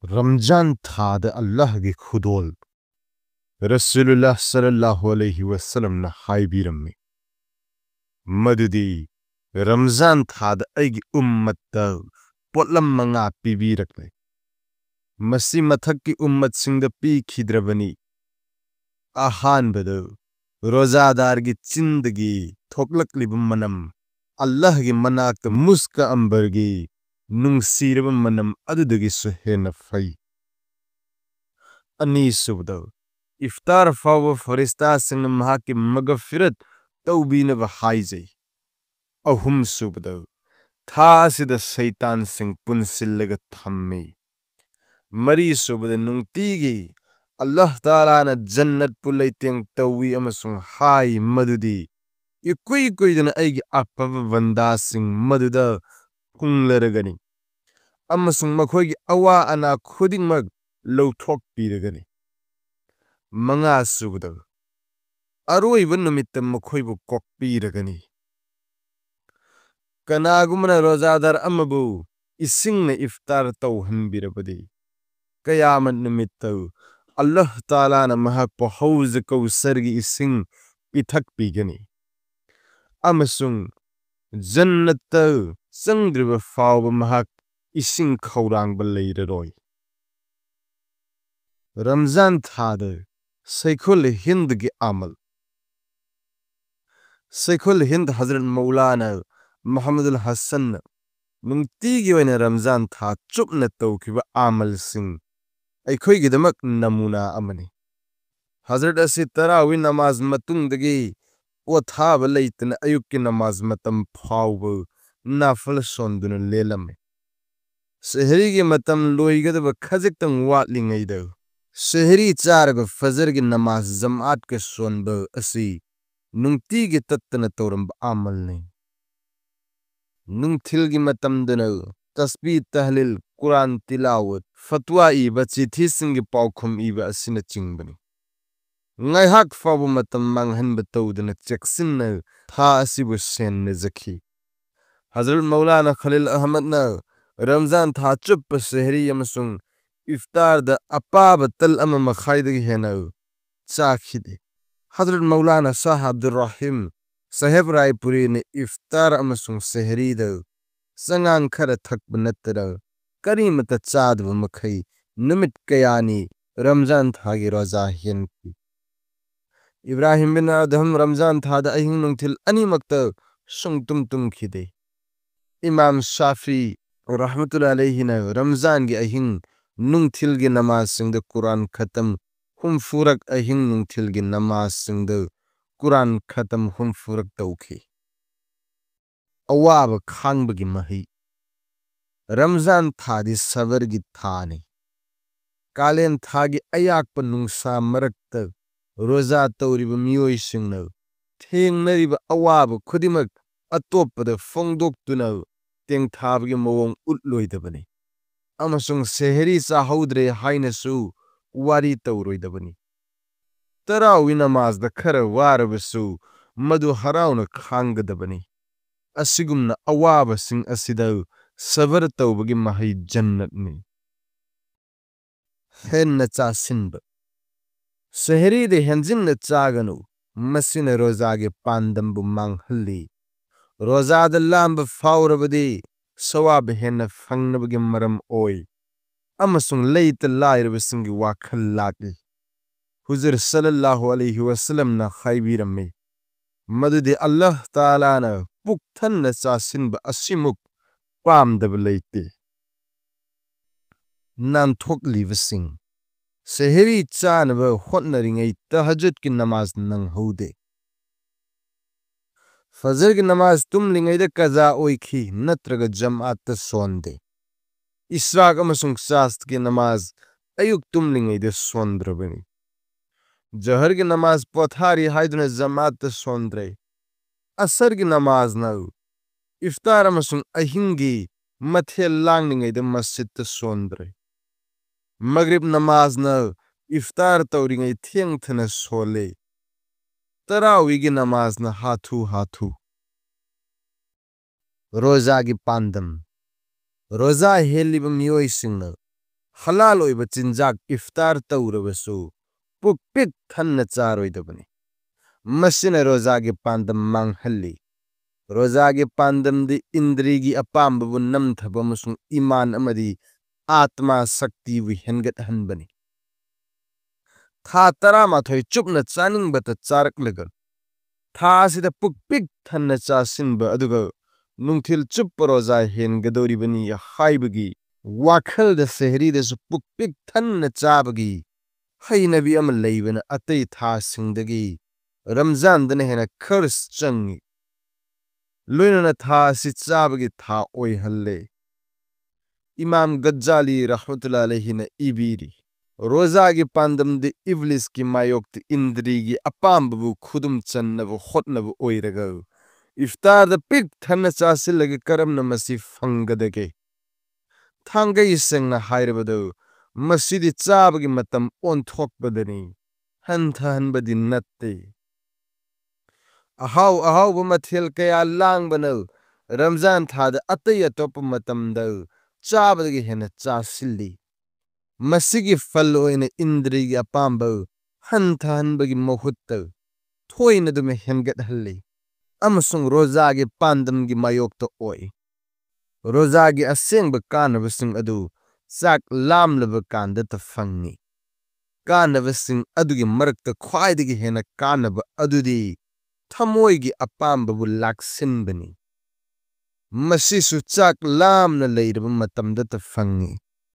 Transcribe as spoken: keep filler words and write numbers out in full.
ꯔꯝꯖꯥꯟ ꯊꯥꯗ ꯑꯜꯂꯥꯍꯒꯤ ꯈꯨꯗꯣꯜ꯫ ꯔꯁꯨꯂꯨꯜꯂꯥꯍ ꯁꯜꯂꯜꯂꯥꯍꯨ ꯑꯂꯩꯍꯤ ꯋꯁꯜꯂꯝꯅ ꯍꯥꯏꯕꯤꯔꯝꯃꯤ ꯃꯗꯨꯗꯤ ꯔꯝꯖꯥꯟ ꯊꯥꯗ ꯑꯩꯒꯤ ꯎꯝꯃꯠꯇ ꯄꯣꯠꯂꯝ ꯃꯉꯥ ꯄꯤꯕꯤꯔꯛꯂꯦ꯫ ꯃꯁꯤ ꯃꯊꯛꯀꯤ ꯎꯝꯃꯠꯁꯤꯡꯗ ꯄꯤꯈꯤꯗ꯭ꯔꯕꯅꯤ꯫ ꯑꯍꯥꯟꯕꯗ, ꯔꯣꯖꯥꯗꯥꯔꯒꯤ ꯆꯤꯟꯗꯒꯤ ꯊꯣꯛꯂꯛꯂꯤꯕ ꯃꯅꯝ ꯑꯜꯂꯥꯍꯒꯤ ꯃꯅꯥꯛꯇ ꯃꯨꯁꯀ ꯑꯝꯕꯔꯒꯤ ꯅꯨꯡꯁꯤꯔꯕ ꯃꯅꯝ ꯑꯗꯨꯗꯒꯤꯁꯨ ꯍꯦꯟꯅ ꯐꯩ꯫ ꯑꯅꯤꯁꯨꯕꯗ, ꯏꯐꯇꯥꯔ ꯐꯥꯎꯕ ꯐꯔꯤꯁꯇꯥꯁꯤꯡꯅ ꯃꯍꯥꯛꯀꯤ ꯃꯒꯐꯤꯔꯠ ꯇꯧꯕꯤꯅꯕ ꯍꯥꯏꯖꯩ꯫ ꯑꯍꯨꯝꯁꯨꯕꯗ, ꯊꯥ ꯑꯁꯤꯗ ꯁꯩꯇꯥꯟꯁꯤꯡ ꯄꯨꯟꯁꯤꯜꯂꯒ ꯊꯝꯃꯤ꯫ ꯃꯔꯤꯁꯨꯕꯗ, ꯅꯨꯡꯇꯤꯒꯤ ꯑꯜꯂꯥꯍ ꯇꯥꯂꯥꯅ ꯖꯟꯅꯠꯄꯨ ꯂꯩꯇꯦꯡ ꯇꯧꯏ ꯑꯃꯁꯨꯡ ꯍꯥꯏ ꯃꯗꯨꯗꯤ, ꯏꯀꯨꯏ ꯀꯨꯏꯗꯅ ꯑꯩꯒꯤ ꯑꯐꯕ ꯕꯟꯗꯥꯁꯤꯡ ꯃꯗꯨꯗ ꯐꯨꯡꯂꯔꯒꯅꯤ ꯑꯃꯁꯨꯡ ꯃꯈꯣꯏꯒꯤ ꯑꯋꯥ ꯑꯅꯥ ꯈꯨꯗꯤꯡꯃꯛ ꯂꯧꯊꯣꯛꯄꯤꯔꯒꯅꯤ꯫ ꯃꯉꯥꯁꯨꯕꯗ, ꯑꯔꯣꯏꯕ ꯅꯨꯃꯤꯠꯇ ꯃꯈꯣꯏꯕꯨ ꯀꯣꯛꯄꯤꯔꯒꯅꯤ꯫ ꯀꯅꯥꯒꯨꯝꯕꯅ ꯔꯣꯖꯥꯗꯥꯔ ꯑꯃꯕꯨ ꯏꯁꯤꯡꯅ ꯏꯐꯇꯥꯔ ꯇꯧꯍꯟꯕꯤꯔꯕꯗꯤ, ꯀꯌꯥꯃꯠ ꯅꯨꯃꯤꯠꯇ ꯑꯜꯂꯥꯍ ꯇꯥꯂꯥꯅ ꯃꯍꯥꯛꯄꯨ ꯍꯧꯖ ꯀꯧꯁꯔꯒꯤ ꯏꯁꯤꯡ ꯄꯤꯊꯛꯄꯤꯒꯅꯤ ꯑꯃꯁꯨꯡ ꯖꯟꯅꯠꯇ ꯆꯪꯗ꯭ꯔꯤꯕ ꯐꯥꯎꯕ ꯃꯍꯥꯛ ꯏꯁꯤꯡ ꯈꯧꯔꯥꯡꯕ ꯂꯩꯔꯔꯣꯏ꯫ ꯔꯝꯖꯥꯟ ꯊꯥꯗ ꯁꯩꯈꯨꯜ ꯍꯤꯟꯗꯒꯤ ꯑꯃꯜ꯫ ꯁꯩꯈꯨꯜ ꯍꯤꯟꯗ ꯍꯖꯔꯠ ꯃꯧꯂꯥꯅꯥ ꯃꯨꯍꯝꯃꯗꯨꯜ ꯍꯁꯟꯅ ꯅꯨꯡꯇꯤꯒꯤ ꯑꯣꯏꯅ ꯔꯝꯖꯥꯟ ꯊꯥ ꯆꯨꯞꯅ ꯇꯧꯈꯤꯕ ꯑꯃꯜꯁꯤꯡ ꯑꯩꯈꯣꯏꯒꯤꯗꯃꯛ ꯅꯃꯨꯅꯥ ꯑꯃꯅꯤ꯫ ꯍꯖꯔꯠ ꯑꯁꯤ ꯇꯔꯥꯋꯤ ꯅꯃꯥꯖ ꯃꯇꯨꯡꯗꯒꯤ ꯄꯣꯊꯥꯕ ꯂꯩꯇꯅ ꯑꯌꯨꯛꯀꯤ ꯅꯃꯥꯖ ꯃꯇꯝ ꯐꯥꯎꯕ ꯅꯥꯐꯜ ꯁꯣꯟꯗꯨꯅ ꯂꯦꯜꯂꯝꯃꯤ꯫ ꯁꯦꯍꯔꯤꯒꯤ ꯃꯇꯝ ꯂꯣꯏꯒꯗꯕ ꯈꯖꯤꯛꯇꯪ ꯋꯥꯠꯂꯤꯉꯩꯗ ꯁꯦꯍꯔꯤ ꯆꯥꯔꯒ ꯐꯖꯔꯒꯤ ꯅꯃꯥꯖ ꯖꯃꯥꯠꯀ ꯁꯣꯟꯕ ꯑꯁꯤ ꯅꯨꯡꯇꯤꯒꯤ ꯇꯠꯇꯅ ꯇꯧꯔꯝꯕ ꯑꯃꯜꯅꯤ꯫ ꯅꯨꯡꯊꯤꯜꯒꯤ ꯃꯇꯝꯗꯅ ꯇꯁꯕꯤ, ꯇꯍꯂꯤꯜ, ꯀꯨꯔꯥꯟ ꯇꯤꯂꯥꯋꯠ, ꯐꯠꯋꯥ ꯏꯕ, ꯆꯤꯊꯤꯁꯤꯡꯒꯤ ꯄꯥꯎꯈꯨꯝ ꯏꯕ ꯑꯁꯤꯅꯆꯤꯡꯕꯅꯤ꯫ ꯉꯥꯏꯍꯥꯛ ꯐꯥꯎꯕ ꯃꯇꯝ ꯃꯥꯡꯍꯟꯕ ꯇꯧꯗꯅ ꯆꯦꯛꯁꯤꯟꯅ ꯊꯥ ꯑꯁꯤꯕꯨ ꯁꯦꯟꯅꯖꯈꯤ꯫ ꯍꯖꯔꯠ ꯃꯧꯂꯥꯅꯥ ꯈꯂꯤꯜ ꯑꯍꯃꯗꯅ ꯔꯝꯖꯥꯟ ꯊꯥ ꯆꯨꯞꯄ ꯁꯦꯍꯔꯤ ꯑꯃꯁꯨꯡ ꯏꯐꯇꯥꯔꯗ ꯑꯄꯥꯕ ꯇꯜ ꯑꯃ ꯃꯈꯥꯏꯗꯒꯤ ꯍꯦꯟꯅ ꯆꯥꯈꯤꯗꯦ꯫ ꯍꯖꯔꯠ ꯃꯧꯂꯥꯅꯥ ꯁꯥꯍ ꯑꯕꯗꯨꯔ ꯔꯍꯤꯝ ꯁꯥꯍꯦꯕ ꯔꯥꯏꯄꯨꯔꯤꯅ ꯏꯐꯇꯥꯔ ꯑꯃꯁꯨꯡ ꯁꯦꯍꯔꯤꯗ ꯆꯉꯥꯡ ꯈꯔ ꯊꯛꯄ ꯅꯠꯇꯅ ꯀꯔꯤꯃꯠꯇ ꯆꯥꯗꯕ ꯃꯈꯩ ꯅꯨꯃꯤꯠ ꯀꯌꯥꯅꯤ ꯔꯝꯖꯥꯟ ꯊꯥꯒꯤ ꯔꯣꯖꯥ ꯍꯦꯟꯈꯤ꯫ ꯏꯕ꯭ꯔꯥꯍꯤꯝ ꯕꯤꯟ ꯑꯗꯍꯝ ꯔꯝꯖꯥꯟ ꯊꯥꯗ ꯑꯍꯤꯡ ꯅꯨꯡꯊꯤꯜ ꯑꯅꯤꯃꯛꯇ ꯁꯨꯡꯇꯨꯝ ꯇꯨꯝꯈꯤꯗꯦ꯫ ꯏꯃꯥꯝ ꯁꯥꯐꯤ ꯔꯍꯃꯇꯨꯜꯂꯥꯍꯤ ꯑꯂꯩꯍꯤꯅ ꯔꯝꯖꯥꯟꯒꯤ ꯑꯍꯤꯡ ꯅꯨꯡꯊꯤꯜꯒꯤ ꯅꯃꯥꯖꯁꯤꯡꯗ ꯀꯨꯔꯥꯟ ꯈꯇꯝ ꯍꯨꯝꯐꯨꯔꯛ, ꯑꯍꯤꯡ ꯅꯨꯡꯊꯤꯜꯒꯤ ꯅꯃꯥꯖꯁꯤꯡꯗ ꯀꯨꯔꯥꯟ ꯈꯇꯝ ꯍꯨꯝꯐꯨꯔꯛ ꯇꯧꯈꯤ꯫ ꯑꯋꯥꯕ ꯈꯥꯡꯕꯒꯤ ꯃꯍꯩ꯫ ꯔꯝꯖꯥꯟ ꯊꯥꯗꯤ ꯁꯕꯔꯒꯤ ꯊꯥꯅꯤ꯫ ꯀꯥꯂꯦꯟ ꯊꯥꯒꯤ ꯑꯌꯥꯛꯄ ꯅꯨꯡꯁꯥ ꯃꯔꯛꯇ ꯔꯣꯖꯥ ꯇꯧꯔꯤꯕ ꯃꯤꯑꯣꯏꯁꯤꯡꯅ ꯊꯦꯡꯅꯔꯤꯕ ꯑꯋꯥꯕ ꯈꯨꯗꯤꯡꯃꯛ ꯑꯇꯣꯞꯄꯗ ꯐꯣꯡꯗꯣꯛꯇꯨꯅ ꯇꯦꯡꯊꯥꯕꯒꯤ ꯃꯑꯣꯡ ꯎꯠꯂꯣꯏꯗꯕꯅꯤ ꯑꯃꯁꯨꯡ ꯁꯦꯍꯔꯤ ꯆꯥꯍꯧꯗ꯭ꯔꯦ ꯍꯥꯏꯅꯁꯨ ꯋꯥꯔꯤ ꯇꯧꯔꯣꯏꯗꯕꯅꯤ꯫ ꯇꯔꯥꯋꯤ ꯅꯃꯥꯖꯗ ꯈꯔ ꯋꯥꯔꯕꯁꯨ ꯃꯗꯨ ꯍꯔꯥꯎꯅ ꯈꯥꯡꯒꯗꯕꯅꯤ꯫ ꯑꯁꯤꯒꯨꯝꯅ ꯑꯋꯥꯕꯁꯤꯡ ꯑꯁꯤꯗ ꯁꯕꯔ ꯇꯧꯕꯒꯤ ꯃꯍꯩ ꯖꯟꯅꯠꯅꯤ꯫ ꯍꯦꯟꯅ ꯆꯥꯁꯤꯟꯕ꯫ ꯁꯦꯍꯔꯤꯗ ꯍꯦꯟꯖꯤꯟꯅ ꯆꯥꯒꯅꯨ, ꯃꯁꯤꯅ ꯔꯣꯖꯥꯒꯤ ꯄꯥꯟꯗꯝꯕꯨ ꯃꯥꯡꯍꯜꯂꯤ꯫ ꯔꯣꯖꯥꯗ ꯂꯥꯝꯕ ꯐꯥꯎꯔꯕꯗꯤ ꯁꯋꯥꯕ ꯍꯦꯟꯅ ꯐꯪꯅꯕꯒꯤ ꯃꯔꯝ ꯑꯣꯏ ꯑꯃꯁꯨꯡ ꯂꯩꯇ ꯂꯥꯏꯔꯕꯁꯤꯡꯒꯤ ꯋꯥꯈꯜ ꯂꯥꯛꯏ꯫ ꯍꯨꯖꯨꯔ ꯁꯜꯂꯜꯂꯥꯍꯨ ꯑꯂꯩꯍꯤ ꯋꯁꯜꯂꯝꯅ ꯍꯥꯏꯕꯤꯔꯝꯃꯤ, ꯃꯗꯨꯗꯤ ꯑꯜꯂꯥꯍ ꯇꯥꯂꯥꯅ ꯄꯨꯛ ꯊꯟꯅ ꯆꯥꯁꯤꯟꯕ ꯑꯁꯤꯃꯨꯛ ꯄꯥꯝꯗꯕ ꯂꯩꯇꯦ꯫ ꯅꯥꯟꯊꯣꯛꯂꯤꯕꯁꯤꯡ꯫ ꯁꯦꯍꯔꯤ ꯆꯥꯅꯕ ꯍꯣꯠꯅꯔꯤꯉꯩ ꯇꯍꯖꯨꯗꯀꯤ ꯅꯃꯥꯖ ꯅꯪꯍꯧꯗꯦ꯫ ꯐꯖꯔꯒꯤ ꯅꯃꯥꯖ ꯇꯨꯝꯂꯤꯉꯩꯗ ꯀꯖꯥ ꯑꯣꯏꯈꯤ ꯅꯠꯇ꯭ꯔꯒ ꯖꯃꯥꯠꯇ ꯁꯣꯟꯗꯦ꯫ ꯏꯁ꯭ꯔꯥꯛ ꯑꯃꯁꯨꯡ ꯆꯥꯁ꯭ꯠꯀꯤ ꯅꯃꯥꯖ ꯑꯌꯨꯛ ꯇꯨꯝꯂꯤꯉꯩꯗ ꯁꯣꯟꯗ꯭ꯔꯕꯅꯤ꯫ ꯖꯍꯔꯒꯤ ꯅꯃꯥꯖ ꯄꯣꯊꯥꯔꯤ ꯍꯥꯏꯗꯨꯅ ꯖꯃꯥꯠꯇ ꯁꯣꯟꯗ꯭ꯔꯦ꯫ ꯑꯁꯔꯒꯤ ꯅꯃꯥꯖꯅ ꯏꯐꯇꯥꯔ ꯑꯃꯁꯨꯡ ꯑꯍꯤꯡꯒꯤ ꯃꯊꯦꯜ ꯂꯥꯡꯂꯤꯉꯩꯗ ꯃꯁꯖꯤꯗꯇ ꯁꯣꯟꯗ꯭ꯔꯦ꯫ ꯃꯒ꯭ꯔꯤꯕ ꯅꯃꯥꯖꯅ ꯏꯐꯇꯥꯔ ꯇꯧꯔꯤꯉꯩ ꯊꯦꯡꯊꯅ ꯁꯣꯜꯂꯦ꯫ ꯇꯔꯥꯋꯤꯒꯤ ꯅꯃꯥꯖꯅ ꯍꯥꯊꯨ ꯍꯥꯊꯨ꯫ ꯔꯣꯖꯥꯒꯤ ꯄꯥꯟꯗꯝ꯫ ꯔꯣꯖꯥ ꯍꯦꯜꯂꯤꯕ ꯃꯤꯑꯣꯏꯁꯤꯡꯅ ꯍꯂꯥꯜ ꯑꯣꯏꯕ ꯆꯤꯟꯖꯥꯛ ꯏꯐꯇꯥꯔ ꯇꯧꯔꯕꯁꯨ ꯄꯨꯛ ꯄꯤꯛ ꯊꯟꯅ ꯆꯥꯔꯣꯏꯗꯕꯅꯤ꯫ ꯃꯁꯤꯅ ꯔꯣꯖꯥꯒꯤ ꯄꯥꯟꯗꯝ ꯃꯥꯡꯍꯜꯂꯤ꯫ ꯔꯣꯖꯥꯒꯤ ꯄꯥꯟꯗꯝꯗꯤ ꯏꯟꯗ꯭ꯔꯤꯒꯤ ꯑꯄꯥꯝꯕꯕꯨ ꯅꯝꯊꯕ ꯑꯃꯁꯨꯡ ꯏꯃꯥꯟ ꯑꯃꯗꯤ ꯑꯥꯠꯃꯥ ꯁꯛꯇꯤꯕꯨ ꯍꯦꯟꯒꯠꯍꯟꯕꯅꯤ꯫ ꯊꯥ ꯇꯔꯥꯃꯥꯊꯣꯏ ꯆꯨꯞꯅ ꯆꯥꯅꯤꯡꯕꯇ ꯆꯥꯔꯛꯂꯒ ꯊꯥ ꯑꯁꯤꯗ ꯄꯨꯛ ꯄꯤꯛ ꯊꯟꯅ ꯆꯥꯁꯤꯟꯕ ꯑꯗꯨꯒ ꯅꯨꯡꯊꯤꯜ ꯆꯨꯞꯄ ꯔꯣꯖꯥ ꯍꯦꯟꯒꯗꯧꯔꯤꯕꯅꯤ ꯍꯥꯏꯕꯒꯤ ꯋꯥꯈꯜꯗ ꯁꯦꯍꯔꯤꯗꯁꯨ ꯄꯨꯛ ꯄꯤꯛ ꯊꯟꯅ ꯆꯥꯕꯒꯤ ꯍꯩꯅꯕꯤ ꯑꯃ ꯂꯩꯕꯅ ꯑꯇꯩ ꯊꯥꯁꯤꯡꯗꯒꯤ ꯔꯝꯖꯥꯟꯗꯅ ꯍꯦꯟꯅ ꯈꯔꯆ ꯆꯪꯏ꯫ ꯂꯣꯏꯅꯅ ꯊꯥ ꯑꯁꯤ ꯆꯥꯕꯒꯤ ꯊꯥ ꯑꯣꯏꯍꯜꯂꯦ꯫ ꯏꯃꯥꯝ ꯒꯖꯥꯂꯤ ꯔꯍꯃꯇꯨꯜꯂꯥ ꯑꯂꯩꯍꯤꯅ ꯏꯕꯤꯔꯤ, ꯔꯣꯖꯥꯒꯤ ꯄꯥꯟꯗꯝꯗꯤ ꯏꯕꯂꯤꯁꯀꯤ ꯃꯥꯌꯣꯛꯇ ꯏꯟꯗ꯭ꯔꯤꯒꯤ ꯑꯄꯥꯝꯕꯕꯨ ꯈꯨꯗꯨꯝ ꯆꯟꯅꯕ ꯍꯣꯠꯅꯕ ꯑꯣꯏꯔꯒ ꯏꯐꯇꯥꯔꯗ ꯄꯤꯛ ꯊꯟꯅ ꯆꯥꯁꯤꯜꯂꯒ ꯀꯔꯝꯅ ꯃꯁꯤ ꯐꯪꯒꯗꯒꯦ? ꯊꯥꯡꯒꯩ ꯁꯦꯡꯅ ꯍꯥꯏꯔꯕꯗ ꯃꯁꯤꯗꯤ ꯆꯥꯕꯒꯤ ꯃꯇꯝ ꯑꯣꯟꯊꯣꯛꯄꯗꯅꯤ, ꯍꯟꯊꯍꯟꯕꯗꯤ ꯅꯠꯇꯦ꯫ ꯑꯍꯥꯎ ꯑꯍꯥꯎꯕ ꯃꯊꯦꯜ ꯀꯌꯥ ꯂꯥꯡꯕꯅ ꯔꯝꯖꯥꯟ ꯊꯥꯗ ꯑꯇꯩ ꯑꯇꯣꯞꯄ ꯃꯇꯝꯗ ꯆꯥꯕꯗꯒꯤ ꯍꯦꯟꯅ ꯆꯥꯁꯤꯜꯂꯤ꯫ ꯃꯁꯤꯒꯤ ꯐꯜ ꯑꯣꯏꯅ ꯏꯟꯗ꯭ꯔꯤꯒꯤ ꯑꯄꯥꯝꯕ ꯍꯟꯊꯍꯟꯕꯒꯤ ꯃꯍꯨꯠꯇ ꯊꯣꯏꯅꯗꯨꯅ ꯍꯦꯟꯒꯠꯍꯜꯂꯤ ꯑꯃꯁꯨꯡ ꯔꯣꯖꯥꯒꯤ ꯄꯥꯟꯗꯝꯒꯤ ꯃꯥꯌꯣꯛꯇ ꯑꯣꯏ꯫ ꯔꯣꯖꯥꯒꯤ ꯑꯁꯦꯡꯕ ꯀꯥꯟꯅꯕꯁꯤꯡ ꯑꯗꯨ ꯆꯥꯛ ꯂꯥꯝꯂꯕ ꯀꯥꯟꯗꯇ ꯐꯪꯏ꯫ ꯀꯥꯟꯅꯕꯁꯤꯡ ꯑꯗꯨꯒꯤ ꯃꯔꯛꯇ ꯈ꯭ꯋꯥꯏꯗꯒꯤ ꯍꯦꯟꯅ ꯀꯥꯟꯅꯕ ꯑꯗꯨꯗꯤ ꯊꯃꯣꯏꯒꯤ ꯑꯄꯥꯝꯕꯕꯨ ꯂꯥꯛꯁꯤꯟꯕꯅꯤ꯫ ꯃꯁꯤꯁꯨ ꯆꯥꯛ ꯂꯥꯝꯅ ꯂꯩꯔꯕ ꯃꯇꯝꯗꯇ ꯐꯪꯏ꯫